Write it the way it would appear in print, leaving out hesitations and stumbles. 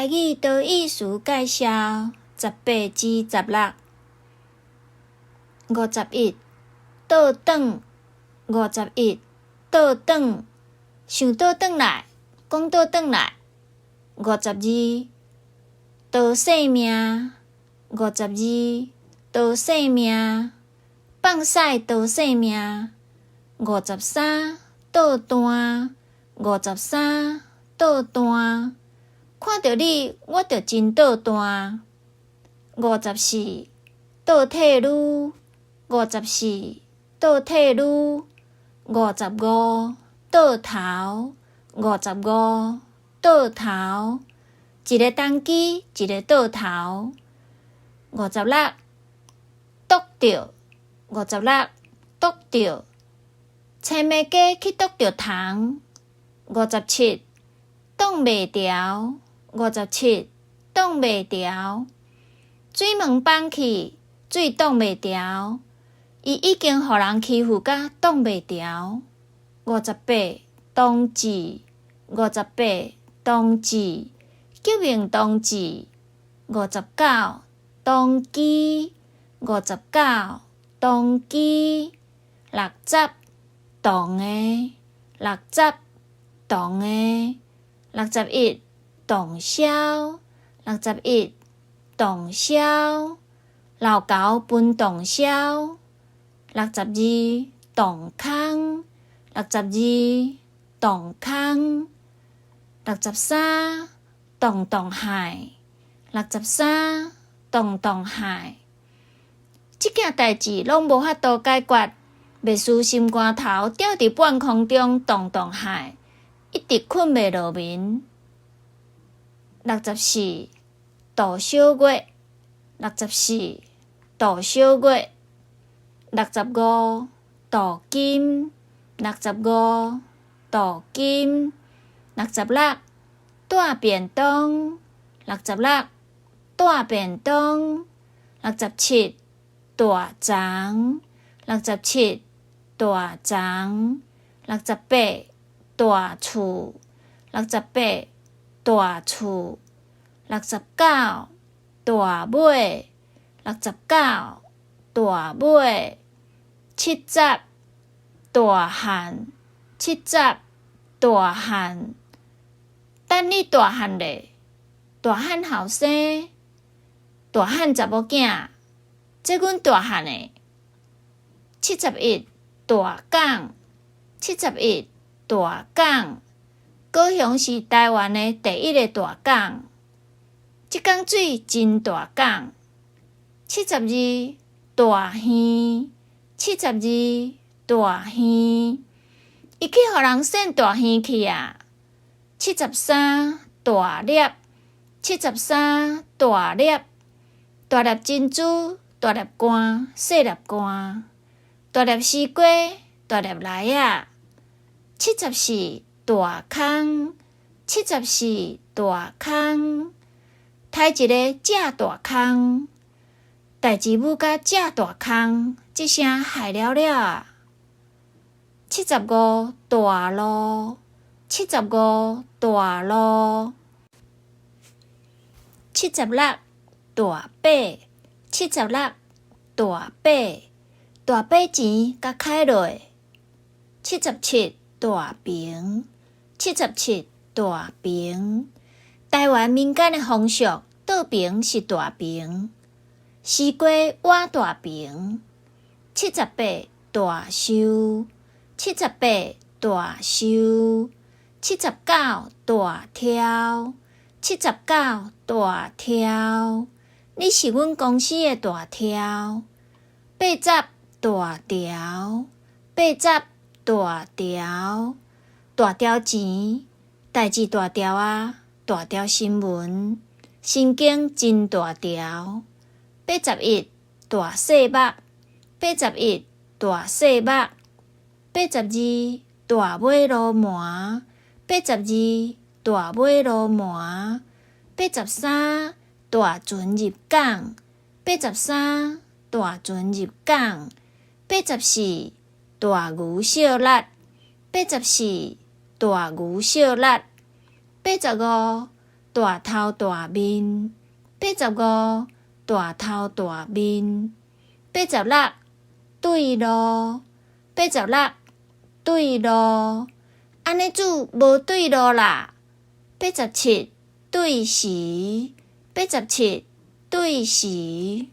台語多義詞介紹18至16。51，倒轉，51，倒轉，想倒轉來，講倒轉來。52，逃性命，52，逃性命，放屎逃性命。53，倒彈，53，倒彈，看著你我就真倒彈。54，倒退嚕，54，倒退嚕。55，倒頭，55，倒頭，一个重機，一个倒頭。56，篤著，56，篤著，青糜雞去篤著蟲。57，擋袂牢，57，擋袂牢，水門放去，水擋袂牢，伊已經予人欺負甲擋袂牢。58，冬至，58，冬至，革命同志。59，當機，59，當機。60，動的，60，動的。61，動銷，61，動銷，老猴分洞簫。62，洞空，62，洞空。63，動動海，63，動動海。這件代誌攏無法度解決，袂輸心肝頭吊佇半空中動動海，一直睏袂落眠。64，杜小月，64，杜小月。65，鍍金，65，鍍金。66，帶便當，66，帶便當。67，大欉，67，大欉。68，大厝，68，大厝。69，大尾，69，大尾。70，大漢，70，大漢。等你大漢咧，大漢後生，大漢查某囝，這阮大漢的。71，大港，71，大港。高雄是臺灣的第一个大港。這工水真大港。72，大耳，72，大耳。伊去予人搧大耳去啊！73，大粒，73，大粒，大粒珍珠，大粒肝，細粒肝，大粒西瓜，大粒梨仔。74，大空，74，大空，刣一个正大空，代誌舞甲正大空，這聲害了了啊！75，大路，75，大路。76，大伯，76，大伯，大把錢共開落。77，大平，77，大平。臺灣民間的風俗，倒平是大平，西瓜倚大平。78，大壽，78，大壽。79，大挑，79，大挑。你是阮公司的大挑。80，大條，80，大條。大條錢，代誌大條啊，大條新聞，神經真大條。81，大細目，81，大細目。82，大尾鱸鰻，82，大尾鱸鰻。83，大船入港，83，大船入港。84，大牛小力，84，大牛小力。85，大頭大面。85，大頭大面。86，對路。86，對路。按呢煮無對路啦。87，對時。87，對時。